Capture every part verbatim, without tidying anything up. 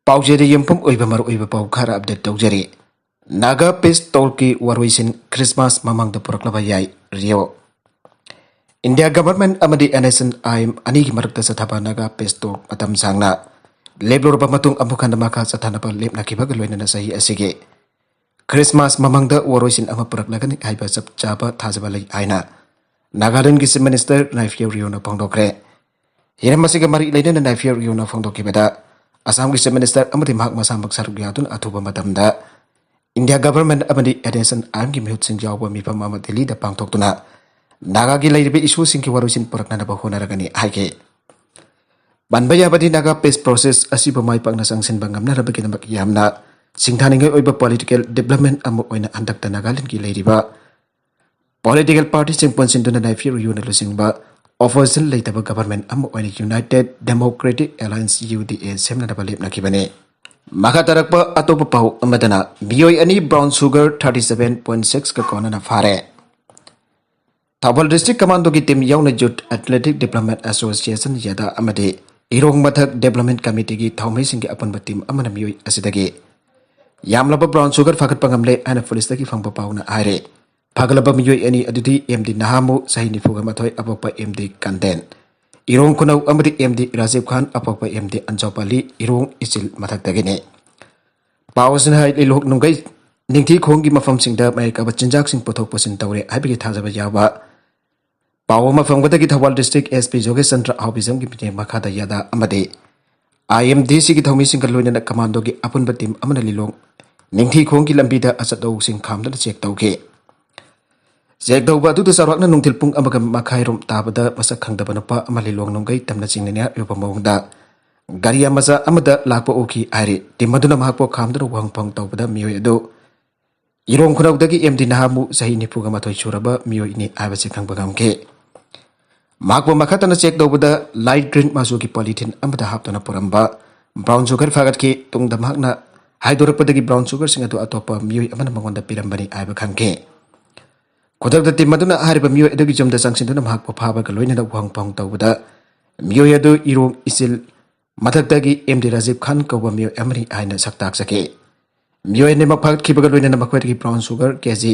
ꯄꯥꯎꯖꯦꯗ ꯌꯨꯝꯐꯝ ꯑꯣꯏꯕ ꯃꯔꯨꯑꯣꯏꯕ ꯄꯥꯎ ꯈꯔ ꯑꯞꯗꯦꯠ ꯇꯧꯖꯔꯤ꯫ ꯅꯥꯒꯥ ꯄꯤꯁ ꯇꯣꯛꯀꯤ ꯋꯥꯔꯣꯏꯁꯤꯟ ꯈ꯭ꯔꯤꯁꯃꯥꯁ ꯃꯃꯥꯡꯗ ꯄꯨꯔꯛꯂꯕ ꯌꯥꯏ, ꯔꯤꯑꯣ꯫ ꯏꯟꯗꯤꯌꯥ ꯒꯚꯔꯟꯃꯦꯟꯠ ꯑꯃꯗꯤ N S N I M ꯑꯅꯤꯒꯤ ꯃꯔꯛꯇ ꯆꯠꯊꯕ ꯅꯥꯒꯥ ꯄꯤꯁ ꯇꯣꯛ ꯃꯇꯝ ꯁꯥꯡꯅ ꯂꯦꯞꯂꯨꯔꯕ ꯃꯇꯨꯡ ꯑꯃꯨꯛ ꯍꯟꯅ ꯃꯈꯥ ꯆꯠꯊꯅꯕ ꯂꯦꯞꯅꯈꯤꯕꯒ ꯂꯣꯏꯅꯅ ꯆꯍꯤ ꯑꯁꯤꯒꯤ ꯈ꯭ꯔꯤꯁꯃꯥꯁ ꯃꯃꯥꯡꯗ ꯋꯥꯔꯣꯏꯁꯤꯟ ꯑꯃ ꯄꯨꯔꯛꯂꯒꯅꯤ ꯍꯥꯏꯕ ꯆꯞ ꯆꯥꯕ ꯊꯥꯖꯕ ꯂꯩ ꯍꯥꯏꯅ ꯅꯥꯒꯥꯂꯦꯟꯒꯤ ꯆꯤꯐ ꯃꯤꯅꯤꯁꯇꯔ ꯅꯥꯏꯐꯤꯌꯣ ꯔꯤꯑꯣꯅ ꯐꯣꯡꯗꯣꯛꯈ꯭ꯔꯦ꯫ ꯍꯤꯔꯝ ꯑꯁꯤꯒ ꯃꯔꯤ ꯂꯩꯅꯅ ꯅꯥꯏꯐꯤꯌꯣ ꯔꯤꯑꯣꯅ ꯐꯣꯡꯗꯣꯛꯈꯤꯕꯗ, ꯑꯁꯥꯝꯒꯤ ꯆꯤꯐ ꯃꯤꯅꯤꯁꯇꯔ ꯑꯃꯗꯤ ꯃꯍꯥꯛ ꯃꯁꯥꯃꯛ ꯁꯔꯨꯛ ꯌꯥꯗꯨꯅ ꯑꯊꯨꯕ ꯃꯇꯝꯗ ꯏꯟꯗꯤꯌꯥ ꯒꯚꯔꯟꯃꯦꯟꯠ ꯑꯃꯗꯤ ꯑꯦꯟ ꯑꯦꯁ ꯑꯦꯟ ꯑꯥꯏ ꯑꯦꯝꯒꯤ ꯃꯤꯍꯨꯠꯁꯤꯡ ꯌꯥꯎꯕ ꯃꯤꯐꯝ ꯑꯃ ꯗꯤꯜꯂꯤꯗ ꯄꯥꯡꯊꯣꯛꯇꯨꯅ ꯅꯥꯒꯥꯒꯤ ꯂꯩꯔꯤꯕ ꯏꯁꯨꯁꯤꯡꯒꯤ ꯋꯥꯔꯣꯏꯁꯤꯟ ꯄꯨꯔꯛꯅꯅꯕ ꯍꯣꯠꯅꯔꯒꯅꯤ ꯍꯥꯏꯈꯤ꯫ ꯄꯟꯕ ꯌꯥꯕꯗꯤ, ꯅꯥꯒꯥ ꯄꯤꯁ ꯄ꯭ꯔꯣꯁꯦꯁ ꯑꯁꯤꯕꯨ ꯃꯥꯏ ꯄꯥꯛꯅ ꯆꯪꯁꯤꯟꯕ ꯉꯝꯅꯅꯕꯒꯤꯗꯃꯛ ꯌꯥꯝꯅ ꯁꯤꯡꯊꯥꯅꯤꯡꯉꯥꯏ ꯑꯣꯏꯕ ꯄꯣꯂꯤꯇꯤꯀꯦꯜ ꯗꯤꯕ꯭ꯂꯞꯃꯦꯟꯠ ꯑꯃ ꯑꯣꯏꯅ ꯍꯟꯗꯛꯇ ꯅꯥꯒꯥꯂꯦꯟꯗꯒꯤ ꯂꯩꯔꯤꯕ ꯄꯣꯂꯤꯇꯤꯀꯦꯜ ꯄꯥꯔꯇꯤꯁꯤꯡ ꯄꯨꯟꯁꯤꯟꯗꯨꯅ ꯅꯥꯏꯐꯤꯌꯣ ꯔꯤꯑꯣꯅ ꯂꯨꯆꯤꯡꯕ ꯑꯣꯄꯣꯖꯤꯁꯟ ꯂꯩꯇꯕ ꯒꯚꯔꯟꯃꯦꯟꯠ ꯑꯃ ꯑꯣꯏꯅ united democratic alliance, U D A, ꯁꯦꯝꯅꯅꯕ ꯂꯦꯞꯅꯈꯤꯕꯅꯤ꯫ ꯃꯈꯥ ꯇꯥꯔꯛꯄ ꯑꯇꯣꯞꯄ ꯄꯥꯎ ꯑꯃꯗꯅ, ꯃꯤꯑꯣꯏ ꯑꯅꯤ brown sugar thirty seven point ꯁꯤꯛꯁꯀ ꯀꯣꯟꯅꯅ ꯐꯥꯔꯦ꯫ ꯊꯧꯕꯥꯜ ꯗꯤꯁꯇ꯭ꯔꯤꯛ ꯀꯃꯥꯟꯗꯣꯒꯤ ꯇꯤꯝ ꯌꯥꯎꯅ ꯌꯨꯠ ꯑꯦꯊꯂꯦꯇꯤꯛ ꯗꯤꯕ꯭ꯂꯞꯃꯦꯟꯠ ꯑꯦꯁꯣꯁꯤꯌꯦꯁꯟ, ꯌꯥꯗꯥ, ꯑꯃꯗꯤ ꯏꯔꯣꯡ ꯃꯊꯛ ꯗꯤꯕ꯭ꯂꯞꯃꯦꯟꯠ ꯀꯃꯤꯇꯤꯒꯤ ꯊꯧꯃꯤꯁꯤꯡꯒꯤ ꯑꯄꯨꯟꯕ ꯇꯤꯝ ꯑꯃꯅ ꯃꯤꯑꯣꯏ ꯑꯁꯤꯗꯒꯤ ꯌꯥꯝꯂꯕ ꯕ꯭ꯔꯥꯎꯟ ꯁꯨꯒꯔ ꯐꯥꯒꯠꯄ ꯉꯝꯂꯦ ꯍꯥꯏꯅ ꯄꯨꯂꯤꯁꯇꯒꯤ ꯐꯪꯕ ꯄꯥꯎꯅ ꯍꯥꯏꯔꯤ꯫ ꯐꯥꯒꯠꯂꯕ ꯃꯤꯑꯣꯏ ꯑꯅꯤ ꯑꯗꯨꯗꯤ ꯑꯦꯝ ꯗꯤ ꯅꯍꯥꯃꯨ, ꯆꯍꯤ ꯅꯤꯐꯨꯒ ꯃꯥꯊꯣꯏ, ꯑꯄꯣꯛꯄ ꯑꯦꯝ ꯗꯤ ꯀꯟꯗꯦꯟ, ꯏꯔꯣꯡ ꯈꯨꯅꯧ, ꯑꯃꯗꯤ ꯑꯦꯝ ꯗꯤ ꯔꯥꯖꯤꯕ ꯈꯥꯟ, ꯑꯄꯣꯛꯄ ꯑꯦꯝ ꯗꯤ ꯑꯟꯖꯣꯄꯥꯂꯤ, ꯏꯔꯣꯡ ꯏꯆꯤꯜ ꯃꯊꯛꯇꯒꯤꯅꯤ꯫ ꯄꯥꯎ ꯑꯁꯤꯅ ꯍꯥꯏ, ꯂꯤꯂꯣꯡ ꯅꯨꯡꯒꯩ ꯅꯤꯡꯊꯤꯈꯣꯡꯒꯤ ꯃꯐꯝꯁꯤꯡꯗ ꯃꯌꯥꯏ ꯀꯥꯕ ꯆꯤꯟꯖꯥꯛꯁꯤꯡ ꯄꯨꯊꯣꯛ ꯄꯨꯁꯤꯟ ꯇꯧꯔꯦ ꯍꯥꯏꯕꯒꯤ ꯊꯥꯖꯕ ꯌꯥꯎꯕ ꯄꯥꯎ ꯑꯃ ꯐꯪꯕꯗꯒꯤ ꯊꯧꯕꯥꯜ ꯗꯤꯁꯇ꯭ꯔꯤꯛ ꯑꯦꯁ ꯄꯤ ꯖꯣꯒꯦꯁ ꯆꯟꯗ꯭ꯔ ꯑꯍꯥꯎꯕꯤꯖꯝꯒꯤ ꯃꯤꯠꯌꯦꯡ ꯃꯈꯥꯗ ꯌꯥꯗꯥ ꯑꯃꯗꯤ ꯑꯥꯏ ꯑꯦꯝ ꯗꯤ ꯁꯤꯒꯤ ꯊꯧꯃꯤꯁꯤꯡꯒ ꯂꯣꯏꯅꯅ ꯀꯃꯥꯟꯗꯣꯒꯤ ꯑꯄꯨꯟꯕ ꯇꯤꯝ ꯑꯃꯅ ꯂꯤꯂꯣꯡ ꯅꯤꯡꯊꯤꯈꯣꯡꯒꯤ ꯂꯝꯕꯤꯗ ꯑꯆꯠ ꯑꯋꯣꯡꯁꯤꯡ ꯈꯥꯝꯗꯨꯅ ꯆꯦꯛ ꯇꯧꯈꯤ꯫ ꯆꯦꯛ ꯇꯧꯕ ꯑꯗꯨꯗ ꯆꯥꯎꯔꯥꯛꯅ ꯅꯨꯡꯊꯤꯜ ꯄꯨꯡ ꯑꯃꯒ ꯃꯈꯥꯏꯔꯣꯝ ꯇꯥꯕꯗ ꯃꯁꯛ ꯈꯪꯗꯕ ꯅꯨꯄꯥ ꯑꯃ ꯂꯤꯂꯣꯡ ꯅꯨꯡꯒꯩ ꯇꯝꯅ ꯆꯤꯡꯅꯅꯤꯡꯉꯥꯏ ꯑꯣꯏꯕ ꯃꯑꯣꯡꯗ ꯒꯥꯔꯤ ꯃꯆꯥ ꯑꯃꯗ ꯂꯥꯛꯄ ꯎꯈꯤ ꯍꯥꯏꯔꯤ꯫ ꯇꯤꯝ ꯑꯗꯨꯅ ꯃꯍꯥꯛꯄꯨ ꯈꯥꯝꯗꯨꯅ ꯋꯥꯍꯪ ꯄꯥꯎꯍꯪ ꯇꯧꯕꯗ ꯃꯤꯑꯣꯏ ꯑꯗꯨ ꯏꯔꯣꯡ ꯈꯨꯅꯧꯗꯒꯤ ꯑꯦꯝ ꯗꯤ ꯅꯍꯥꯃꯨ, ꯆꯍꯤ ꯅꯤꯐꯨꯒ ꯃꯥꯊꯣꯏ ꯁꯨꯔꯕ ꯃꯤꯑꯣꯏꯅꯤ ꯍꯥꯏꯕꯁꯤ ꯈꯪꯕ ꯉꯝꯈꯤ꯫ ꯃꯍꯥꯛꯄꯨ ꯃꯈꯥ ꯇꯥꯅ ꯆꯦꯛ ꯇꯧꯕꯗ ꯂꯥꯏꯠ ꯒ꯭ꯔꯤꯟ ꯃꯆꯨꯒꯤ ꯄꯣꯂꯤꯊꯤꯟ ꯑꯃꯗ ꯍꯥꯞꯇꯨꯅ ꯄꯨꯔꯝꯕ ꯕ꯭ꯔꯥꯎꯟ ꯁꯨꯒꯔ ꯐꯥꯒꯠꯈꯤ꯫ ꯇꯨꯡꯗ ꯃꯍꯥꯛꯅ ꯍꯥꯏꯗꯣꯔꯛꯄꯗꯒꯤ ꯕ꯭ꯔꯥꯎꯟ ꯁꯨꯒꯔꯁꯤꯡ ꯑꯗꯨ ꯑꯇꯣꯞꯄ ꯃꯤꯑꯣꯏ ꯑꯃꯅ ꯃꯉꯣꯟꯗ ꯄꯤꯔꯝꯕꯅꯤ ꯍꯥꯏꯕ ꯈꯪꯈꯤ꯫ ꯈꯨꯗꯛꯇ ꯇꯤꯝ ꯑꯗꯨꯅ ꯍꯥꯏꯔꯤꯕ ꯃꯤꯑꯣꯏ ꯑꯗꯨꯒꯤ ꯌꯨꯝꯗ ꯆꯪꯁꯤꯟꯗꯨꯅ ꯃꯍꯥꯛꯄꯨ ꯐꯥꯕꯒ ꯂꯣꯏꯅꯅ ꯋꯥꯍꯪ ꯄꯥꯎꯍꯪ ꯇꯧꯕꯗ ꯃꯤꯑꯣꯏ ꯑꯗꯨ ꯏꯔꯣꯡ ꯏꯆꯤꯜ ꯃꯊꯛꯇꯒꯤ ꯑꯦꯝ ꯗꯤ ꯔꯥꯖꯤꯕ ꯈꯥꯟ ꯀꯧꯕ ꯃꯤꯑꯣꯏ ꯑꯃꯅꯤ ꯍꯥꯏꯅ ꯁꯛ ꯇꯥꯛꯆꯈꯤ꯫ ꯃꯤꯑꯣꯏ ꯑꯅꯤꯃꯛ ꯐꯥꯒꯠꯈꯤꯕꯒ ꯂꯣꯏꯅꯅ ꯃꯈꯣꯏꯗꯒꯤ brown sugar ꯀꯦ G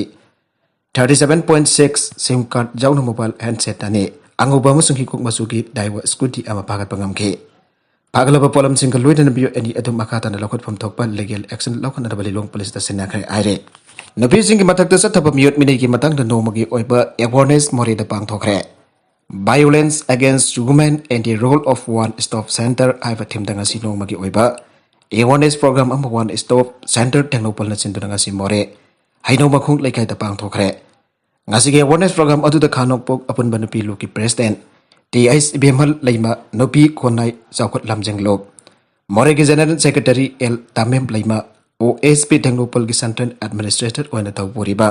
thirty seven point six, SIM card ꯌꯥꯎꯅ mobile handset ꯑꯅꯤ, ꯑꯉꯧꯕ ꯑꯃꯁꯨꯡ ꯍꯤꯒꯣꯛ ꯃꯆꯨꯒꯤ Daewoo scooty ꯑꯃ ꯐꯥꯒꯠꯄ ꯉꯝꯈꯤ꯫ ꯐꯥꯒꯠꯂꯕ ꯄꯣꯠꯂꯝꯁꯤꯡꯒ ꯂꯣꯏꯅꯅ ꯃꯤꯑꯣꯏ ꯑꯅꯤ ꯑꯗꯨ ꯃꯈꯥ ꯇꯥꯅ ꯂꯧꯈꯠꯐꯝ ꯊꯣꯛꯄ legal action ꯂꯧꯈꯠꯅꯕ ꯂꯤꯂꯣꯡ ꯄꯨꯂꯤꯁꯇ ꯁꯤꯟꯅꯈ꯭ꯔꯦ ꯍꯥꯏꯔꯦ꯫ ꯅꯨꯄꯤꯁꯤꯡꯒꯤ ꯃꯊꯛꯇ ꯆꯠꯊꯕ ꯃꯤꯑꯣꯠ ꯃꯤꯅꯩꯒꯤ ꯃꯇꯥꯡꯗ ꯅꯣꯡꯃꯒꯤ ꯑꯣꯏꯕ awareness ꯃꯣꯔꯦꯗ ꯄꯥꯡꯊꯣꯛꯈ꯭ꯔꯦ꯫ Violence Against Women and the Role of One Stop Center ꯍꯥꯏꯕ ꯊꯤꯝꯗ ꯉꯁꯤ ꯅꯣꯡꯃꯒꯤ ꯑꯣꯏꯕ awareness program ꯑꯃ One Stop Center ꯇꯦꯡꯅꯧꯄꯜꯅ ꯁꯤꯟꯗꯨꯅ ꯉꯁꯤ ꯃꯣꯔꯦ ꯍꯩꯅꯧ ꯃꯈꯣꯡ ꯂꯩꯀꯥꯏꯗ ꯄꯥꯡꯊꯣꯛꯈ꯭ꯔꯦ꯫ ꯉꯁꯤꯒꯤ awareness program ꯑꯗꯨꯗ ꯈꯥ ꯅꯣꯡꯄꯣꯛ ꯑꯄꯨꯟꯕ ꯅꯨꯄꯤ ꯂꯨꯞꯀꯤ president ꯇꯤ ꯑꯩꯆ ꯏꯕꯦꯝꯍꯜ ꯂꯩꯃ, ꯅꯨꯄꯤ ꯈꯣꯟꯅꯥꯏ ꯆꯥꯎꯈꯠ ꯂꯝꯖꯤꯡ ꯂꯨꯞ, ꯃꯣꯔꯦꯒꯤ general secretary ꯑꯦꯜ ꯇꯥꯃꯦꯝ ꯂꯩꯃ, ꯑꯣ ꯑꯦꯁ ꯄꯤ ꯇꯦꯡꯅꯧꯄꯜꯒꯤ central administrator ꯑꯣꯏꯅ ꯊꯧꯄꯨꯔꯤꯕ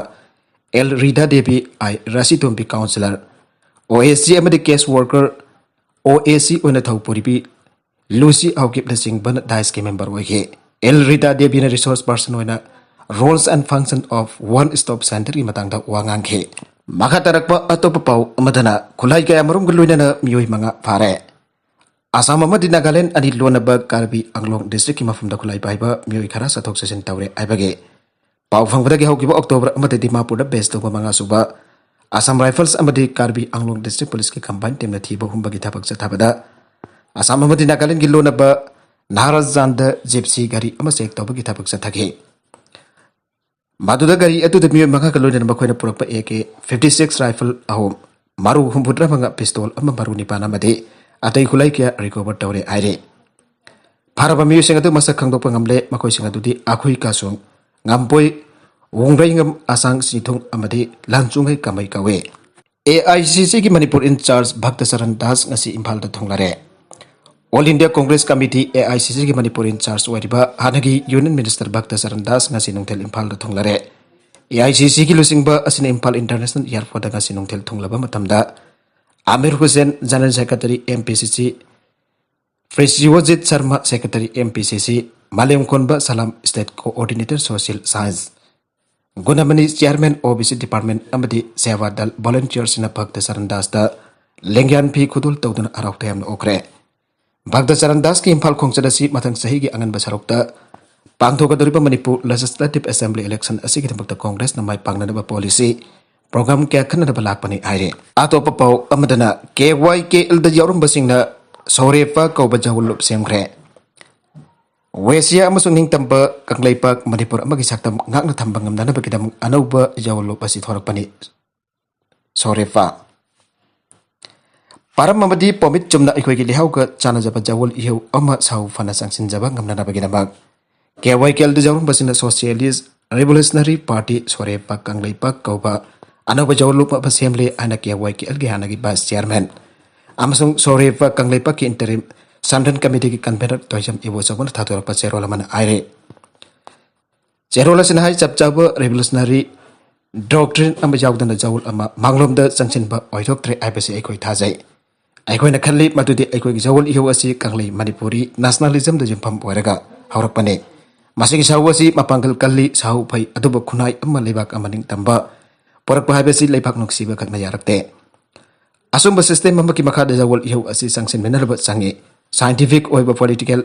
ꯑꯦꯜ ꯔꯤꯗꯥ ꯗꯦꯕꯤ, ꯑꯥꯏ ꯔꯥꯁꯤꯇꯣꯝꯕꯤ councillor, ꯑꯣ ꯑꯦꯁ ꯁꯤ ꯑꯃꯗꯤ case worker, ꯑꯣ ꯑꯦꯁ ꯁꯤ ꯑꯣꯏꯅ ꯊꯧꯄꯨꯔꯤꯕꯤ ꯂꯨꯁꯤ ꯍꯥꯎꯀꯤꯞꯅꯆꯤꯡꯕꯅ dais ꯀꯤ member ꯑꯣꯏꯈꯤ꯫ ꯑꯦꯜ ꯔꯤꯗꯥ ꯗꯦꯕꯤꯅ resource person ꯑꯣꯏꯅ roles and function of One Stop Center ꯒꯤ ꯃꯇꯥꯡꯗ ꯋꯥ ꯉꯥꯡꯈꯤ꯫ ꯃꯈꯥ ꯇꯥꯔꯛꯄ ꯑꯇꯣꯞꯄ ꯄꯥꯎ ꯑꯃꯗꯅ ꯈꯨꯠꯂꯥꯏ ꯀꯌꯥ ꯃꯔꯨꯝꯒ ꯂꯣꯏꯅꯅ ꯃꯤꯑꯣꯏ ꯃꯉꯥ ꯐꯥꯔꯦ꯫ ꯑꯁꯥꯝ ꯑꯃꯗꯤ ꯅꯥꯒꯥꯂꯦꯟ ꯑꯅꯤ ꯂꯣꯟꯅꯕ ꯀꯥꯔꯕꯤ ꯑꯪꯂꯣꯡ district ꯀꯤ ꯃꯐꯝꯗ ꯈꯨꯠꯂꯥꯏ ꯄꯥꯏꯕ ꯃꯤꯑꯣꯏ ꯈꯔ ꯆꯠꯊꯣꯛ ꯆꯠꯁꯤꯟ ꯇꯧꯔꯦ ꯍꯥꯏꯕꯒꯤ ꯄꯥꯎ ꯐꯪꯕꯗꯒꯤ ꯍꯧꯈꯤꯕ ꯑꯣꯛꯇꯣꯕꯔ ꯑꯃꯗ ꯗꯤꯃꯥꯄꯨꯔꯗ base ꯇꯧꯕ ꯃꯉꯥ ꯁꯨꯕ ꯑꯁꯥꯝ ꯔꯥꯏꯐꯜꯁ ꯑꯃꯗꯤ ꯀꯥꯔꯕꯤ ꯑꯪꯂꯣꯡ district ꯄꯨꯂꯤꯁꯀꯤ combine teamꯅ ꯊꯤꯕ ꯍꯨꯝꯕꯒꯤ ꯊꯕꯛ ꯆꯠꯊꯕꯗ ꯑꯁꯥꯝ ꯑꯃꯗꯤ ꯅꯥꯒꯥꯂꯦꯟꯒꯤ ꯂꯣꯟꯅꯕ ꯅꯥꯔꯥꯖꯥꯟꯗ ꯖꯤꯞꯁꯤ ꯒꯥꯔꯤ ꯑꯃ check ꯇꯧꯕꯒꯤ ꯊꯕꯛ ꯆꯠꯊꯈꯤ꯫ ꯃꯗꯨꯗ ꯒꯥꯔꯤ ꯑꯗꯨꯗ ꯃꯤꯑꯣꯏ ꯃꯉꯥꯒ ꯂꯣꯏꯅꯅ ꯃꯈꯣꯏꯅ ꯄꯨꯔꯛꯄ A K fifty six rifle ꯑꯍꯨꯝ, ꯃꯔꯨ ꯍꯨꯝꯐꯨꯇꯔꯥ ꯃꯉꯥ, pistol ꯑꯃ, ꯃꯔꯨ ꯅꯤꯄꯥꯟ ꯑꯃꯗꯤ ꯑꯇꯩ ꯈꯨꯠꯂꯥꯏ ꯀꯌꯥ recover ꯇꯧꯔꯦ ꯍꯥꯏꯔꯤ꯫ ꯐꯥꯔꯕ ꯃꯤꯑꯣꯏꯁꯤꯡ ꯑꯗꯨ ꯃꯁꯛ ꯈꯪꯗꯣꯛꯄ ꯉꯝꯂꯦ꯫ ꯃꯈꯣꯏꯁꯤꯡ ꯑꯗꯨꯗꯤ ꯑꯈꯨꯏ ꯀꯥꯁꯣꯡ, ꯉꯝꯄꯣꯏ ꯋꯣꯡꯔꯩꯉꯝ, ꯑꯁꯥꯡ ꯁꯤꯊꯨꯡ ꯑꯃꯗꯤ ꯂꯥꯟꯆꯨꯡꯉꯩ ꯀꯃꯩ ꯀꯧꯏ꯫ ꯑꯦ ꯑꯥꯏ ꯁꯤ ꯁꯤꯒꯤ ꯃꯅꯤꯄꯨꯔ in charge ꯚꯛꯇ ꯆꯔꯟ ꯗꯥꯁ ꯉꯁꯤ ꯏꯝꯐꯥꯜꯗ ꯊꯨꯡꯂꯔꯦ꯫ All India Congress Committee, A I C ꯁꯤꯒꯤ ꯃꯅꯤꯄꯨꯔ in charge ꯑꯣꯏꯔꯤꯕ ꯍꯥꯟꯅꯒꯤ Union Minister ꯚꯛꯇ ꯆꯔꯟ ꯗꯥꯁ ꯉꯁꯤ ꯅꯨꯡꯊꯤꯜ ꯏꯝꯐꯥꯜꯗ ꯊꯨꯡꯂꯔꯦ꯫ ꯑꯦ ꯑꯥꯏ ꯁꯤ ꯁꯤꯒꯤ ꯂꯨꯆꯤꯡꯕ ꯑꯁꯤꯅ ꯏꯝꯐꯥꯜ International Airportꯇ ꯉꯁꯤ ꯅꯨꯡꯊꯤꯜ ꯊꯨꯡꯂꯕ ꯃꯇꯝꯗ Amir Hussain, General Secretary, M P C C, Priyojit Sharma, Secretary, M P C C, Malem Konba Salam, State Coordinator, Social Science, Gunamani, Chairman, O B C Department ꯑꯃꯗꯤ ꯁꯦꯕꯥ ꯗꯜ volunteersꯁꯤꯡꯅ ꯚꯛꯇ ꯆꯔꯟ ꯗꯥꯁꯇ ꯂꯦꯡꯌꯥꯟ ꯐꯤ ꯈꯨꯗꯣꯜ ꯇꯧꯗꯨꯅ ꯍꯔꯥꯎ ꯇꯌꯥꯝꯅ ꯑꯣꯛꯈ꯭ꯔꯦ꯫ ꯚꯛꯇ ꯆꯔꯟ ꯗꯥꯁꯀꯤ ꯏꯝꯐꯥꯜ ꯈꯣꯡꯆꯠ ꯑꯁꯤ ꯃꯊꯪ ꯆꯍꯤꯒꯤ ꯑꯉꯟꯕ ꯁꯔꯨꯛꯇ ꯄꯥꯡꯊꯣꯛꯀꯗꯧꯔꯤꯕ ꯃꯅꯤꯄꯨꯔ Legislative Assembly election ꯑꯁꯤꯒꯤꯗꯃꯛꯇ ꯀꯣꯡꯒ꯭ꯔꯦꯁꯅ ꯃꯥꯏ ꯄꯥꯛꯅꯅꯕ policy program ꯀꯌꯥ ꯈꯟꯅꯅꯕ ꯂꯥꯛꯄꯅꯤ ꯍꯥꯏꯔꯤ꯫ ꯑꯇꯣꯞꯄ ꯄꯥꯎ ꯑꯃꯗꯅ, KYKLꯗ ꯌꯥꯎꯔꯝꯕꯁꯤꯡꯅ ꯁꯣꯔꯦꯄꯥꯛ ꯀꯧꯕ ꯖꯋꯣꯜ ꯂꯨꯞ ꯁꯦꯝꯈ꯭ꯔꯦ꯫ ꯋꯦꯁꯤꯌꯥ ꯑꯃꯁꯨꯡ ꯅꯤꯡꯇꯝꯕ ꯀꯪꯂꯩꯄꯥꯛ ꯃꯅꯤꯄꯨꯔ ꯑꯃꯒꯤ ꯁꯛꯇꯝ ꯉꯥꯛꯅ ꯊꯝꯕ ꯉꯝꯅꯅꯕꯒꯤꯗꯃꯛ ꯑꯅꯧꯕ ꯖꯋꯣꯜ ꯂꯨꯞ ꯑꯁꯤ ꯊꯣꯔꯛꯄꯅꯤ꯫ ꯁꯣꯔꯦꯄꯥꯛ꯫ ꯄꯥꯔꯝ ꯑꯃꯗꯤ ꯄꯣꯃꯤꯠ ꯆꯨꯝꯅ ꯑꯩꯈꯣꯏꯒꯤ ꯂꯩꯍꯥꯎꯒ ꯆꯥꯟꯅꯖꯕ ꯖꯋꯣꯜ ꯏꯍꯧ ꯑꯃ ꯁꯥꯎ ꯐꯅ ꯆꯪꯁꯤꯟꯖꯕ ꯉꯝꯅꯅꯕꯒꯤꯗꯃꯛ KYKLꯗ ꯌꯥꯎꯔꯝꯕꯁꯤꯡꯅ Socialist Revolutionary Party ꯁꯣꯔꯦꯄꯥꯛ ꯀꯪꯂꯩꯄꯥꯛ ꯀꯧꯕ ꯑꯅꯧꯕ ꯖꯋꯣꯜ ꯂꯨꯞ ꯑꯃ ꯁꯦꯝꯂꯦ ꯍꯥꯏꯅ KYKLꯒꯤ ꯍꯥꯟꯅꯒꯤ vice chairman ꯑꯃꯁꯨꯡ ꯁꯣꯔꯦꯄꯥꯛ ꯀꯪꯂꯩꯄꯥꯛꯀꯤ interim central committeeꯒꯤ convener ꯇꯣꯏꯖꯝ ꯏꯕꯣꯆꯧꯕꯅ ꯊꯥꯗꯣꯔꯛꯄ ꯆꯦꯔꯣꯜ ꯑꯃꯅ ꯍꯥꯏꯔꯤ꯫ ꯆꯦꯔꯣꯜ ꯑꯁꯤꯅ ꯍꯥꯏ, ꯆꯞ ꯆꯥꯕ revolutionary doctrine ꯑꯃ ꯌꯥꯎꯗꯅ ꯖꯋꯣꯜ ꯑꯃ ꯃꯥꯡꯂꯣꯝꯗ ꯆꯪꯁꯤꯟꯕ ꯑꯣꯏꯊꯣꯛꯇ꯭ꯔꯦ ꯍꯥꯏꯕꯁꯤ ꯑꯩꯈꯣꯏ ꯊꯥꯖꯩ꯫ ꯑꯩꯈꯣꯏꯅ ꯈꯜꯂꯤ ꯃꯗꯨꯗꯤ ꯑꯩꯈꯣꯏꯒꯤ ꯖꯋꯣꯜ ꯏꯍꯧ ꯑꯁꯤ ꯀꯪꯂꯩ ꯃꯅꯤꯄꯨꯔꯤ nationalismꯗ ꯌꯨꯝꯐꯝ ꯑꯣꯏꯔꯒ ꯍꯧꯔꯛꯄꯅꯤ꯫ ꯃꯁꯤꯒꯤ ꯁꯥꯍꯨ ꯑꯁꯤ ꯃꯄꯥꯡꯒꯜ ꯀꯜꯂꯤ, ꯁꯥꯍꯨ ꯐꯩ, ꯑꯗꯨꯕꯨ ꯈꯨꯟꯅꯥꯏ ꯑꯃ, ꯂꯩꯕꯥꯛ ꯑꯃ ꯅꯤꯡꯇꯝꯕ ꯄꯨꯔꯛꯄ ꯍꯥꯏꯕꯁꯤ ꯂꯩꯕꯥꯛ ꯅꯨꯡꯁꯤꯕ ꯈꯛꯅ ꯌꯥꯔꯛꯇꯦ꯫ ꯑꯆꯨꯝꯕ system ꯑꯃꯒꯤ ꯃꯈꯥꯗ ꯖꯋꯣꯜ ꯏꯍꯧ ꯑꯁꯤ ꯆꯪꯁꯤꯟꯃꯤꯟꯅꯅꯕ ꯆꯪꯏ꯫ Scientific ꯑꯣꯏꯕ political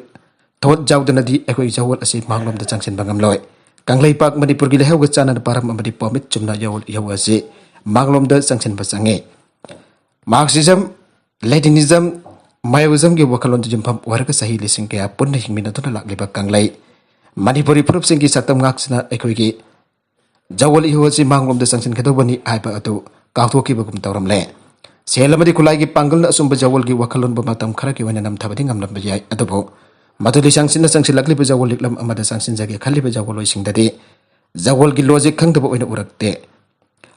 thought ꯌꯥꯎꯗꯅꯗꯤ ꯑꯩꯈꯣꯏ ꯖꯋꯣꯜ ꯑꯁꯤ ꯃꯥꯡꯂꯣꯝꯗ ꯆꯪꯁꯤꯟꯕ ꯉꯝꯂꯣꯏ꯫ ꯀꯪꯂꯩꯄꯥꯛ ꯃꯅꯤꯄꯨꯔꯒꯤ ꯂꯩꯍꯧꯒ ꯆꯥꯟꯅꯅ ꯄꯥꯔꯝ ꯑꯃꯗꯤ ꯄꯣꯃꯤꯠ ꯆꯨꯝꯅ ꯖꯋꯣꯜ ꯏꯍꯧ ꯑꯁꯤ ꯃꯥꯡꯂꯣꯝꯗ ꯆꯪꯁꯤꯟꯕ ꯆꯪꯏ꯫ Marxism, Leninism, Maoismꯒꯤ ꯋꯥꯈꯜꯂꯣꯟꯗ ꯌꯨꯝꯐꯝ ꯑꯣꯏꯔꯒ ꯆꯍꯤ ꯂꯤꯁꯤꯡ ꯀꯌꯥ ꯄꯨꯟꯅ ꯍꯤꯡꯃꯤꯟꯅꯗꯨꯅ ꯂꯥꯛꯂꯤꯕ ꯀꯪꯂꯩ ꯃꯅꯤꯄꯨꯔꯤ ꯐꯨꯔꯨꯞꯁꯤꯡꯒꯤ ꯁꯛꯇꯝ ꯉꯥꯛꯁꯤꯅ ꯑꯩꯈꯣꯏꯒꯤ ꯖꯋꯣꯜ ꯏꯍꯧ ꯑꯁꯤ ꯃꯥꯡꯂꯣꯝꯗ ꯆꯪꯁꯤꯟꯒꯗꯧꯕꯅꯤ ꯍꯥꯏꯕ ꯑꯗꯨ ꯀꯥꯎꯊꯣꯛꯈꯤꯕꯒꯨꯝ ꯇꯧꯔꯝꯂꯦ꯫ ꯁꯦꯜ ꯑꯃꯗꯤ ꯈꯨꯠꯂꯥꯏꯒꯤ ꯄꯥꯡꯒꯜꯅ ꯑꯆꯨꯝꯕ ꯖꯋꯣꯜꯒꯤ ꯋꯥꯈꯜꯂꯣꯟꯕꯨ ꯃꯇꯝ ꯈꯔꯒꯤ ꯑꯣꯏꯅ ꯅꯝꯊꯕꯗꯤ ꯉꯝꯂꯝꯕ ꯌꯥꯏ, ꯑꯗꯨꯕꯨ ꯃꯗꯨꯗꯤ ꯆꯪꯁꯤꯟꯅ ꯆꯪꯁꯤꯜꯂꯛꯂꯤꯕ ꯖꯋꯣꯜ ꯂꯤꯛꯂꯝ ꯑꯃꯗ ꯆꯪꯁꯤꯟꯖꯒꯦ ꯈꯜꯂꯤꯕ ꯖꯋꯣꯜꯂꯣꯏꯁꯤꯡꯗꯗꯤ ꯖꯋꯣꯜꯒꯤ logic ꯈꯪꯗꯕ ꯑꯣꯏꯅ ꯎꯔꯛꯇꯦ꯫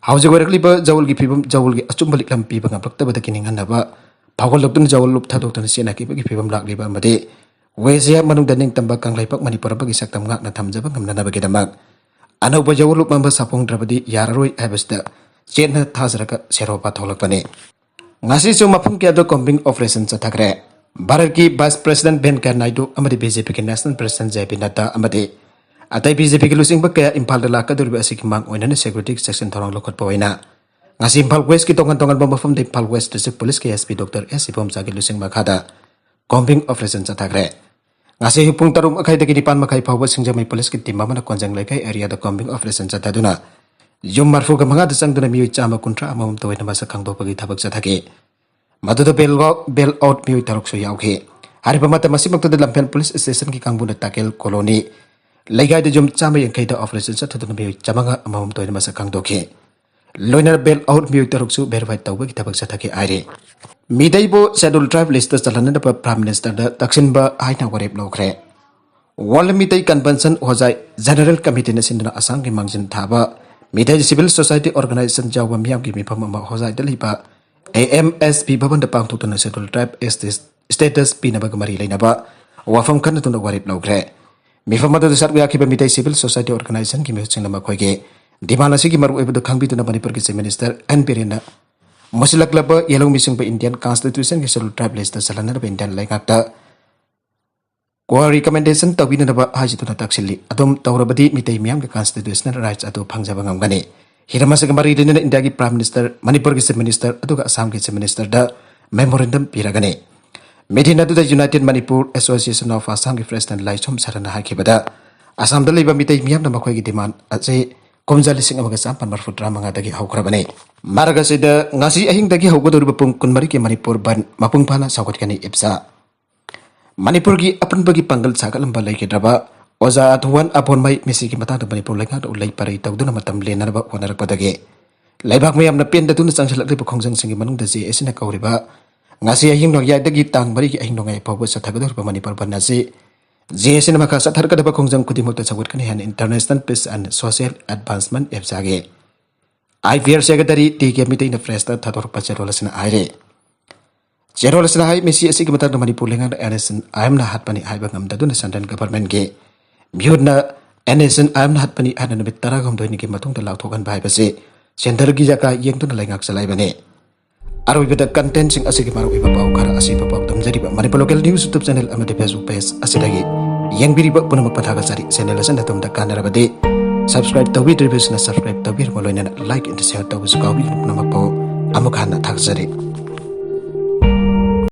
ꯍꯧꯖꯤꯛ ꯑꯣꯏꯔꯛꯂꯤꯕ ꯖꯋꯣꯜꯒꯤ ꯐꯤꯕꯝ, ꯖꯋꯣꯜꯒꯤ ꯑꯆꯨꯝꯕ ꯂꯤꯛꯂꯝ ꯄꯤꯕ ꯉꯝꯂꯛꯇꯕꯗꯒꯤ ꯅꯤꯡꯍꯟꯅꯕ ꯐꯥꯎꯒꯠꯂꯛꯇꯨꯅ ꯖꯋꯣꯜ ꯂꯨꯞ ꯊꯥꯗꯣꯛꯇꯨꯅ ꯆꯦꯟꯅꯈꯤꯕꯒꯤ ꯐꯤꯕꯝ ꯂꯥꯛꯂꯤꯕ ꯑꯃꯗꯤ ꯋꯦꯁꯤꯌꯥ ꯃꯅꯨꯡꯗ ꯅꯤꯡꯇꯝꯕ ꯀꯪꯂꯩꯄꯥꯛ ꯃꯅꯤꯄꯨꯔ ꯑꯃꯒꯤ ꯁꯛꯇꯝ ꯉꯥꯛꯅ ꯊꯝꯖꯕ ꯉꯝꯅꯅꯕꯒꯤꯗꯃꯛ ꯑꯅꯧꯕ ꯖꯋꯣꯜ ꯂꯨꯞ ꯑꯃ ꯁꯥꯐꯣꯡꯗ꯭ꯔꯕꯗꯤ ꯌꯥꯔꯔꯣꯏ ꯍꯥꯏꯕꯁꯤꯗ ꯆꯦꯠꯅ ꯊꯥꯖꯔꯒ ꯁꯦꯔꯣꯄꯥ ꯊꯣꯛꯂꯛꯄꯅꯤ꯫ ꯉꯁꯤꯁꯨ ꯃꯐꯝ ꯀꯌꯥꯗ combing operation ꯆꯠꯊꯈ꯭ꯔꯦ꯫ ꯚꯥꯔꯠꯀꯤ Vice President ꯚꯦꯟꯀꯌꯥ ꯅꯥꯏꯗꯨ ꯑꯃꯗꯤ BJPꯒꯤ National President JP ꯅꯗ꯭ꯗꯥ ꯑꯃꯗꯤ ꯑꯇꯩ BJPꯒꯤ ꯂꯨꯆꯤꯡꯕ ꯀꯌꯥ ꯏꯝꯐꯥꯜꯗ ꯂꯥꯛꯀꯗꯧꯔꯤꯕ ꯑꯁꯤꯒꯤ ꯃꯥꯡ ꯑꯣꯏꯅꯅ security ꯆꯦꯛꯁꯤꯟ ꯊꯧꯔꯥꯡ ꯂꯧꯈꯠꯄ ꯑꯣꯏꯅ ꯉꯁꯤ ꯏꯝꯐꯥꯜ Westꯀꯤ ꯇꯣꯉꯥꯟ ꯇꯣꯉꯥꯟꯕ ꯃꯐꯝꯗ Imphal West District Policeꯀꯤ SP Doctor S ꯏꯕꯣꯝꯆꯥꯒꯤ ꯂꯨꯆꯤꯡ ꯃꯈꯥꯗ combing operation ꯆꯠꯊꯈ꯭ꯔꯦ꯫ ꯉꯁꯤ ꯑꯌꯨꯛ ꯄꯨꯡ ꯇꯔꯨꯛ ꯃꯈꯥꯏꯗꯒꯤ ꯅꯤꯄꯥꯟ ꯃꯈꯥꯏ ꯐꯥꯎꯕ ꯁꯤꯡꯖꯃꯩ ꯄꯨꯂꯤꯁꯀꯤ ꯇꯤꯝ ꯑꯃꯅ ꯀꯣꯟꯖꯪ ꯂꯩꯀꯥꯏ ꯑꯦꯔꯤꯌꯥꯗ combing operation ꯆꯠꯊꯗꯨꯅ ꯌꯨꯝ ꯃꯔꯤꯐꯨꯒ ꯃꯉꯥꯗ ꯆꯪꯗꯨꯅ ꯃꯤꯑꯣꯏ ꯆꯥꯝꯃ ꯀꯨꯟꯊ꯭ꯔꯥ ꯑꯃꯃꯝꯇ ꯑꯣꯏꯅ ꯃꯁꯛ ꯈꯪꯗꯣꯛꯄꯒꯤ ꯊꯕꯛ ꯆꯠꯊꯈꯤ꯫ ꯃꯗꯨꯗ bail out, bail out ꯃꯤꯑꯣꯏ ꯇꯔꯨꯛꯁꯨ ꯌꯥꯎꯈꯤ꯫ ꯍꯥꯏꯔꯤꯕ ꯃꯇꯝ ꯑꯁꯤꯃꯛꯇꯗ ꯂꯝꯐꯦꯜ ꯄꯨꯂꯤꯁ ꯁ꯭ꯇꯦꯁꯟꯒꯤ ꯀꯥꯡꯕꯨꯅ ꯇꯥꯀꯦꯜ ꯀꯣꯂꯣꯅꯤ ꯂꯩꯀꯥꯏꯗ ꯌꯨꯝ ꯆꯥꯝꯃ ꯌꯥꯡꯈꯩꯗ operation ꯆꯠꯊꯗꯨꯅ ꯃꯤꯑꯣꯏ ꯆꯥꯝꯃꯉꯥ ꯑꯃꯃꯝꯇ ꯑꯣꯏꯅ ꯃꯁꯛ ꯈꯪꯗꯣꯛꯈꯤ꯫ ꯂꯣꯏꯅꯅ bail out ꯃꯤꯑꯣꯏ ꯇꯔꯨꯛꯁꯨ verify ꯇꯧꯕꯒꯤ ꯊꯕꯛ ꯆꯠꯊꯈꯤ ꯍꯥꯏꯔꯤ꯫ ꯃꯤꯇꯩꯕꯨ Scheduled Tribe list ꯆꯜꯍꯟꯅꯅꯕ Prime Ministerꯗ ꯇꯛꯁꯤꯟꯕ ꯍꯥꯏꯅ ꯋꯥꯔꯦꯞ ꯂꯧꯈ꯭ꯔꯦ꯫ World ꯃꯤꯇꯩ Convention ꯍꯣꯖꯥꯏ General Committeeꯅ ꯁꯤꯟꯗꯨꯅ ꯑꯁꯥꯝꯒꯤ ꯃꯥꯡꯖꯤꯟ ꯊꯥꯕ ꯃꯤꯇꯩ civil society organization ꯌꯥꯎꯕ ꯃꯤꯌꯥꯝꯒꯤ ꯃꯤꯐꯝ ꯑꯃ ꯍꯣꯖꯥꯏꯗ ꯂꯩꯕ AMSP ꯚꯕꯟꯗ ꯄꯥꯡꯊꯣꯛꯇꯨꯅ Scheduled Tribe status ꯄꯤꯅꯕꯒ ꯃꯔꯤ ꯂꯩꯅꯕ ꯋꯥꯐꯝ ꯈꯟꯅꯗꯨꯅ ꯋꯥꯔꯦꯞ ꯂꯧꯈ꯭ꯔꯦ꯫ ꯃꯤꯐꯝ ꯑꯗꯨꯗ ꯁꯔꯨꯛ ꯌꯥꯈꯤꯕ ꯃꯤꯇꯩ civil society organizationꯒꯤ ꯃꯤꯍꯨꯠꯁꯤꯡꯅ ꯃꯈꯣꯏꯒꯤ demand ꯑꯁꯤꯒꯤ ꯃꯔꯨꯑꯣꯏꯕꯗꯨ ꯈꯪꯕꯤꯗꯨꯅ ꯃꯅꯤꯄꯨꯔꯒꯤ Chief Minister ꯑꯦꯟ ꯕꯤꯔꯦꯟꯅ ꯃꯨꯁꯤꯜꯂꯛꯂꯕ ꯌꯦꯜꯍꯧꯃꯤꯁꯤꯡꯕꯨ Indian Constitutionꯒꯤ Scheduled Tribe listꯇ ꯆꯜꯍꯟꯅꯅꯕ Indian ꯂꯩꯉꯥꯛꯇ ꯀꯣ recommendation ꯇꯧꯕꯤꯅꯅꯕ ꯍꯥꯏꯖꯗꯨꯅ ꯇꯛꯁꯤꯜꯂꯤ꯫ ꯑꯗꯨꯝ ꯇꯧꯔꯕꯗꯤ ꯃꯤꯇꯩ ꯃꯤꯌꯥꯝꯒꯤ constitutional rights ꯑꯗꯨ ꯐꯪꯖꯕ ꯉꯝꯒꯅꯤ꯫ ꯍꯤꯔꯝ ꯑꯁꯤꯒ ꯃꯔꯤ ꯂꯩꯅꯅ ꯏꯟꯗꯤꯌꯥꯒꯤ Prime Minister, ꯃꯅꯤꯄꯨꯔꯒꯤ Chief Minister ꯑꯗꯨꯒ ꯑꯁꯥꯝꯒꯤ Chief Ministerꯗ memorandum ꯄꯤꯔꯒꯅꯤ꯫ Meeting ꯑꯗꯨꯗ United Manipur Association of Assamꯒꯤ President ꯂꯥꯏꯁꯣꯝ ꯁꯔꯅ ꯍꯥꯏꯈꯤꯕꯗ, ꯑꯁꯥꯝꯗ ꯂꯩꯕ ꯃꯤꯇꯩ ꯃꯤꯌꯥꯝꯅ ꯃꯈꯣꯏꯒꯤ demand ꯑꯁꯤ ꯀꯨꯝꯖꯥ ꯂꯤꯁꯤꯡ ꯑꯃꯒ ꯆꯥꯃꯥꯄꯟ ꯃꯔꯤꯐꯨ ꯇꯔꯥꯃꯉꯥꯗꯒꯤ ꯍꯧꯈ꯭ꯔꯕꯅꯤ꯫ ꯃꯔꯛ ꯑꯁꯤꯗ ꯉꯁꯤ ꯑꯍꯤꯡꯗꯒꯤ ꯍꯧꯒꯗꯧꯔꯤꯕ ꯄꯨꯡ ꯀꯨꯟꯃꯔꯤꯒꯤ ꯃꯅꯤꯄꯨꯔ ꯕꯟ ꯃꯄꯨꯡ ꯐꯥꯅ ꯁꯧꯒꯠꯀꯅꯤ꯫ ꯏꯞꯁꯥ꯫ ꯃꯅꯤꯄꯨꯔꯒꯤ ꯑꯄꯨꯟꯕꯒꯤ ꯄꯥꯡꯒꯜ ꯁꯥꯒꯠꯂꯝꯕ ꯂꯩꯈꯤꯗ꯭ꯔꯕ ꯑꯣꯖꯥ ꯑꯊꯨꯋꯥꯟ ꯑꯕꯣꯟꯃꯩ ꯃꯤꯁꯤꯒꯤ ꯃꯇꯥꯡꯗ ꯃꯅꯤꯄꯨꯔ ꯂꯩꯉꯥꯛꯅ ꯎꯜꯂꯩ ꯄꯔꯩ ꯇꯧꯗꯨꯅ ꯃꯇꯝ ꯂꯦꯟꯅꯅꯕ ꯍꯣꯠꯅꯔꯛꯄꯗꯒꯤ ꯂꯩꯕꯥꯛ ꯃꯤꯌꯥꯝꯅ ꯄꯦꯟꯗꯗꯨꯅ ꯆꯪꯁꯤꯜꯂꯛꯂꯤꯕ ꯈꯣꯡꯖꯪꯁꯤꯡꯒꯤ ꯃꯅꯨꯡꯗ ꯖꯦ ꯑꯦ ꯁꯤꯅ ꯀꯧꯔꯤꯕ ꯉꯁꯤ ꯑꯍꯤꯡ ꯅꯣꯡꯌꯥꯏꯗꯒꯤ ꯇꯥꯡ ꯃꯔꯤꯒꯤ ꯑꯍꯤꯡ ꯅꯣꯡꯌꯥꯏ ꯐꯥꯎꯕ ꯆꯠꯊꯒꯗꯧꯔꯤꯕ ꯃꯅꯤꯄꯨꯔ ꯕꯟ ꯑꯁꯤ ꯖꯦ ꯑꯦ ꯁꯤꯅ ꯃꯈꯥ ꯆꯠꯊꯔꯛꯀꯗꯕ ꯈꯣꯡꯖꯪ ꯈꯨꯗꯤꯡꯃꯛꯇ ꯁꯧꯒꯠꯀꯅꯤ ꯍꯥꯏꯅ International Peace and Social Advancement, ꯏꯞꯁꯥꯒꯤ IPR Secretary ꯇꯤ ꯀꯦ ꯃꯤꯇꯩꯅ pressꯇ ꯊꯥꯗꯣꯔꯛꯄ ꯆꯦꯔꯣꯜ ꯑꯁꯤꯅ ꯍꯥꯏꯔꯤ꯫ ꯆꯦꯔꯣꯜ ꯑꯁꯤꯅ ꯍꯥꯏ, ꯃꯁꯤ ꯑꯁꯤꯒꯤ ꯃꯇꯥꯡꯗ ꯃꯅꯤꯄꯨꯔ ꯂꯩꯉꯥꯛꯅ NSCN-IMꯅ ꯍꯥꯠꯄꯅꯤ ꯍꯥꯏꯕ ꯉꯝꯗꯗꯨꯅ Central Governmentꯀꯤ ꯃꯤꯍꯨꯠꯅ NSCN-IMꯅ ꯍꯥꯠꯄꯅꯤ ꯍꯥꯏꯅ ꯅꯨꯃꯤꯠ ꯇꯔꯥꯍꯨꯝꯗꯣꯏꯅꯤꯒꯤ ꯃꯇꯨꯡꯗ ꯂꯥꯎꯊꯣꯛꯍꯟꯕ ꯍꯥꯏꯕꯁꯤ centreꯒꯤ ꯖꯒꯥ ꯌꯦꯡꯗꯨꯅ ꯂꯩꯉꯥꯛ ꯆꯂꯥꯏꯕꯅꯤ꯫ ꯑꯔꯣꯏꯕꯗ contentꯁꯤꯡ ꯑꯁꯤꯒꯤ ꯃꯔꯨꯑꯣꯏꯕ ꯄꯥꯎ ꯈꯔ ꯑꯁꯤꯕ ꯄꯥꯎ ꯇꯝꯖꯔꯤꯕ Manipur Local News YouTube channel ꯑꯃꯗꯤ Facebook page ꯑꯁꯤꯗꯒꯤ ꯌꯦꯡꯕꯤꯔꯤꯕ ꯄꯨꯝꯅꯃꯛꯄꯨ ꯊꯥꯒꯠꯆꯔꯤ꯫ Channel ꯑꯁꯤꯅ ꯑꯗꯣꯝꯗ ꯀꯥꯟꯅꯔꯕꯗꯤ subscribe ꯇꯧꯕꯤꯗ꯭ꯔꯤꯕꯁꯤꯅ subscribe ꯇꯧꯕꯤꯔꯕ ꯂꯣꯏꯅꯅ like and share ꯇꯧꯕꯁꯨ ꯀꯥꯎꯕꯤꯒꯅꯨ꯫ ꯄꯨꯝꯅꯃꯛꯄꯨ ꯑꯃꯨꯛ ꯍꯟꯅ ꯊꯥꯒꯠꯆꯔꯤ꯫